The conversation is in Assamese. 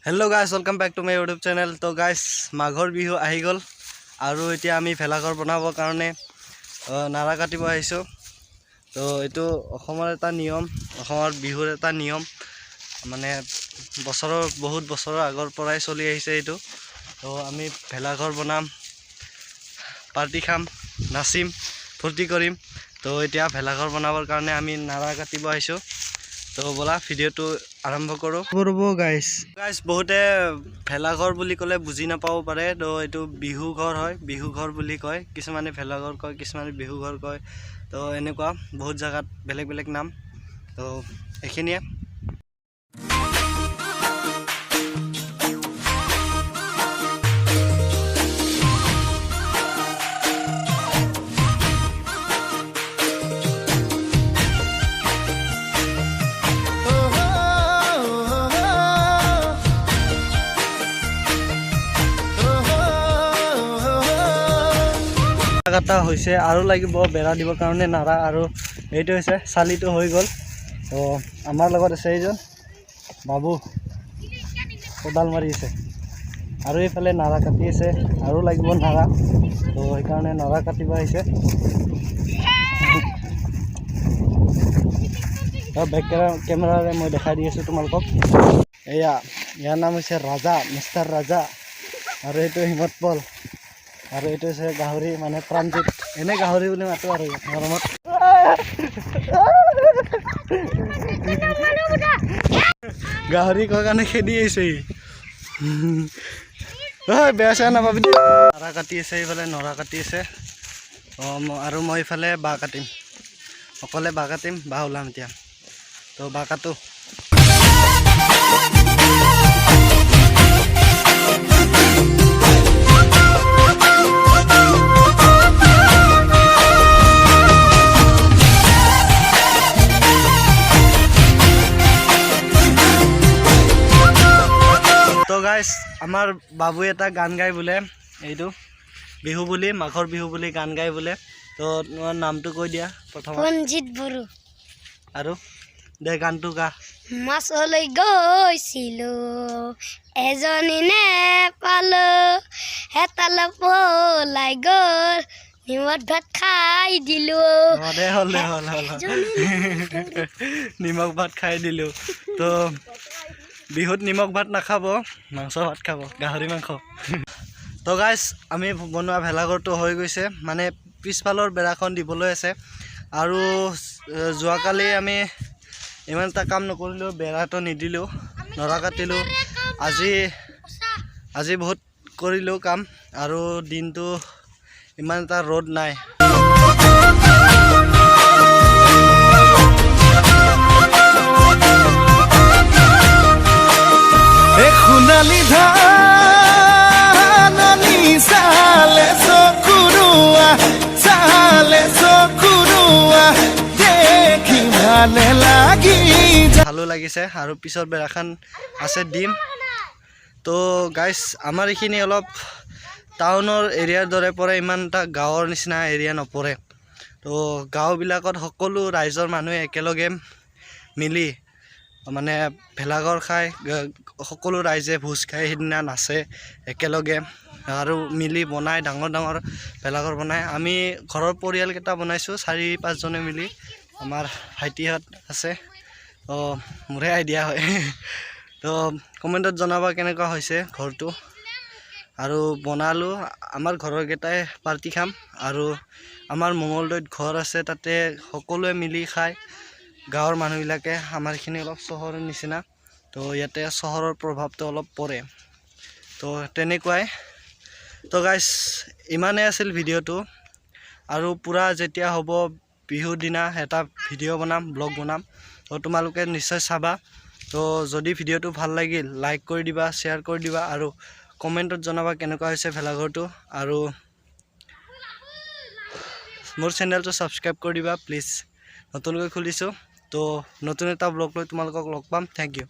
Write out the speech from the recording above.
Hello guys, welcome back to my YouTube channel. তো গাইছ, মাঘৰ বিহু আহি গ'ল আৰু এতিয়া আমি ভেলাঘৰ বনাবৰ কাৰণে নাৰা কাটিব আহিছোঁ। তো এইটো অসমৰ এটা নিয়ম, অসমৰ বিহুৰ এটা নিয়ম, মানে বছৰৰ বহুত বছৰৰ আগৰ পৰাই চলি আহিছে এইটো। তো আমি ভেলাঘৰ বনাম, পাৰ্টি খাম, নাচিম, ফূৰ্তি কৰিম। তো এতিয়া ভেলাঘৰ বনাবৰ কাৰণে আমি নাৰা কাটিব আহিছোঁ। তো ব'লা, ভিডিঅ'টো আৰম্ভ কৰোঁ। ৰ'ব গাইছ। গাইছ, বহুতে ভেলাঘৰ বুলি ক'লে বুজি নাপাব পাৰে। তো এইটো বিহু ঘৰ হয়, বিহু ঘৰ বুলি কয়। কিছুমানে ভেলাঘৰ কয়, কিছুমানে বিহু ঘৰ কয়। তো এনেকুৱা বহুত জেগাত বেলেগ বেলেগ নাম। তো এইখিনিয়ে। কাটা হৈছে আৰু লাগিব বেৰা দিবৰ কাৰণে নাৰা। আৰু এইটো হৈছে, চালিটো হৈ গ'ল। তো আমাৰ লগত আছে এইজন বাবু, কোদাল মাৰি আছে আৰু এইফালে নাৰা কাটি আছে। আৰু লাগিব নাৰা, তো সেইকাৰণে নাৰা কাটিব আহিছে। বেক কেমেৰাৰে মই দেখাই দি আছোঁ তোমালোকক। এয়া ইয়াৰ নাম হৈছে ৰাজা, মিষ্টাৰ ৰাজা। আৰু এইটো হিমতপল আৰু এইটো হৈছে গাহৰি, মানে প্ৰাণজিত। এনে গাহৰি বুলি মাতো আৰু মৰমত। গাহৰি কোৱাৰ কাৰণে খেদি আহিছে ই। ঐ, বেয়া চেয়া নাপাবি দেই। নৰা কাটি আছে, এইফালে নৰা কাটি আছে। অঁ, আৰু মই এইফালে বাঁহ কাটিম, অকলে বাঁহ কাটিম। বাঁহ ওলাম এতিয়া, তো বাঁহ কাটো। তো গাইছ, আমাৰ বাবুৱে এটা গান গাই বোলে, এইটো বিহু বুলি, মাঘৰ বিহু বুলি গান গাই বোলে। তো তোমাৰ নামটো কৈ দিয়া প্ৰথমত। ৰঞ্জিত বড়ো। আৰু দে, গানটো গা। মাছলৈ গৈছিলো, এজনী নেপালো, হেতাল পলাই গ'ল, নিমখ ভাত খাই দিলো। অঁ, দে, হ'ল দে, হ'ল হ'ল হ'ল। নিমখ ভাত খাই দিলোঁ। তো বিহুত নিমখ ভাত নাখাব, মাংস ভাত খাব, গাহৰি মাংস। তো গাইছ, আমি বনোৱা ভেলাঘৰটো হৈ গৈছে, মানে পিছফালৰ বেৰাখন দিবলৈ আছে। আৰু যোৱাকালি আমি ইমান এটা কাম নকৰিলোঁ, বেৰাটো নিদিলোঁ, নৰা কাটিলোঁ। আজি বহুত কৰিলোঁ কাম আৰু দিনটো ইমান এটা ৰ'দ নাই। এ সোণালী ধাননি চালে চকুৰোৱা, চালে চকুৰোৱা, দেখি ভালে লাগি যায়। ভালো লাগিছে। আৰু পিছত বেৰাখন আছে, দিম। তো গাইছ, আমাৰ এইখিনি অলপ টাউনৰ এৰিয়াৰ দৰে পৰে, ইমান এটা গাঁৱৰ নিচিনা এৰিয়া নপৰে। তো গাঁওবিলাকত সকলো ৰাইজৰ মানুহে একেলগে মিলি মানে ভেলাঘৰ খায়, সকলো ৰাইজে ভোজ খায়, সেইদিনা নাচে একেলগে আৰু মিলি বনায়, ডাঙৰ ডাঙৰ ভেলাঘৰ বনায়। আমি ঘৰৰ পৰিয়ালকেইটা বনাইছোঁ চাৰি পাঁচজনে মিলি। আমাৰ ভাইটিহঁত আছে। তো মোৰে আইডিয়া হয়। তো কমেণ্টত জনাবা কেনেকুৱা হৈছে ঘৰটো। আৰু বনালোঁ, আমাৰ ঘৰৰ কেইটাই পাৰ্টি খাম আৰু আমাৰ মঙলদৈত ঘৰ আছে, তাতে সকলোৱে মিলি খায় গাঁৱৰ মানুহবিলাকে। আমাৰখিনি অলপ চহৰৰ নিচিনা, তো ইয়াতে চহৰৰ প্ৰভাৱটো অলপ পৰে। তো তেনেকুৱাই। তো গাইছ, ইমানেই আছিল ভিডিঅ'টো। আৰু পূৰা যেতিয়া হ'ব বিহুৰ দিনা এটা ভিডিঅ' বনাম, ব্লগ বনাম, তো তোমালোকে নিশ্চয় চাবা। তো যদি ভিডিঅ'টো ভাল লাগিল, লাইক কৰি দিবা, শ্বেয়াৰ কৰি দিবা আৰু কমেণ্টত জনাবা কেনেকুৱা হৈছে ভেলাঘৰটো। আৰু মোৰ চেনেলটো ছাবস্ক্ৰাইব কৰি দিবা প্লিজ, নতুনকৈ খুলিছোঁ। তো নতুন এটা ব্লগ লৈ তোমালোকক লগ পাম। Thank U.